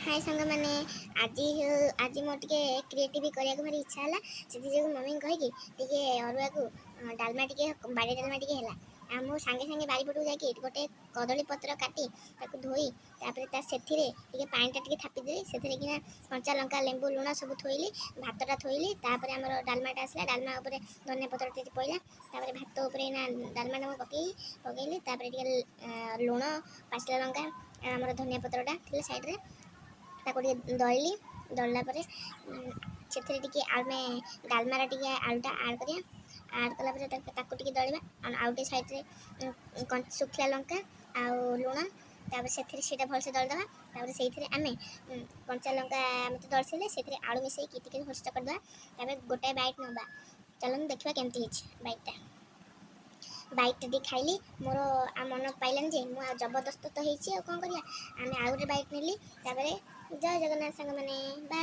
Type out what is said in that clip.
ହାଏ ସାଙ୍ଗମାନେ, ଆଜି ଆଜି ମୋର ଟିକେ କ୍ରିଏଟିଭ୍ କରିବାକୁ ଭାରି ଇଚ୍ଛା ହେଲା। ସେଥିଯୋଗୁଁ ମମିଙ୍କୁ କହିକି ଟିକେ ଅରୁଆକୁ ଡାଲମା ଟିକେ, ବାଡ଼ି ଡାଲମା ଟିକେ ହେଲା। ଆଉ ମୁଁ ସାଙ୍ଗେ ସାଙ୍ଗେ ବାରିପଟକୁ ଯାଇକି ଗୋଟେ କଦଳୀ ପତ୍ର କାଟି, ତାକୁ ଧୋଇ, ତାପରେ ତା ସେଥିରେ ଟିକେ ପାଣିଟା ଟିକେ ଥାପିଦେଲି। ସେଥିରେ କିନା କଞ୍ଚା ଲଙ୍କା, ଲେମ୍ବୁ, ଲୁଣ ସବୁ ଥୋଇଲି, ଭାତଟା ଥୋଇଲି। ତାପରେ ଆମର ଡାଲମାଟା ଆସିଲା। ଡାଲମା ଉପରେ ଧନିଆ ପତ୍ର ଟିକେ ପଇଲା। ତାପରେ ଭାତ ଉପରେ ନା ଡାଲମାଟା ମୁଁ ପକେଇଲି। ତାପରେ ଟିକେ ଲୁଣ, ପାଚିଲା ଲଙ୍କା, ଆମର ଧନିଆ ପତ୍ରଟା ଥିଲା ସାଇଡ଼୍ରେ, ତାକୁ ଟିକେ ଦଳିଲି। ଦଳିଲା ପରେ ସେଥିରେ ଟିକେ ଆମେ ଡାଲମାର ଟିକେ ଆଳୁଟା ଆଡ଼୍ କରିବା। ଆଡ଼୍ କଲା ପରେ ତାକୁ ଟିକେ ଦଳିବା। ଆଉ ଟିକେ ସାଇଡ଼୍ରେ ଶୁଖିଲା ଲଙ୍କା ଆଉ ଲୁଣ। ତାପରେ ସେଥିରେ ସେଇଟା ଭଲସେ ଦଳିଦେବା। ତାପରେ ସେଇଥିରେ ଆମେ କଞ୍ଚା ଲଙ୍କା ଆମେ ତ ଦଳି, ସେଥିରେ ଆଳୁ ମିଶାଇକି ଟିକେ ଭଲସେ ଚକଟିଦେବା। ତାପରେ ଗୋଟାଏ ବାଇଟ୍ ନେବା। ଚାଲନ୍ତୁ ଦେଖିବା କେମିତି ହେଇଛି ବାଇଟ୍ଟା। ବାଇଟ୍ଟା ଟିକେ ଖାଇଲି, ମୋର ଆଉ ମନ ପାଇଲାନି ଯେ ମୁଁ ଆଉ ଜବରଦସ୍ତ ତ ହେଇଛି, ଆଉ କ'ଣ କରିବା? ଆମେ ଆଉ ଗୋଟେ ବାଇଟ୍ ନେଲି। ତାପରେ ଜୟ ଜଗନ୍ନାଥ ସାଙ୍ଗମାନେ, ବାଏ।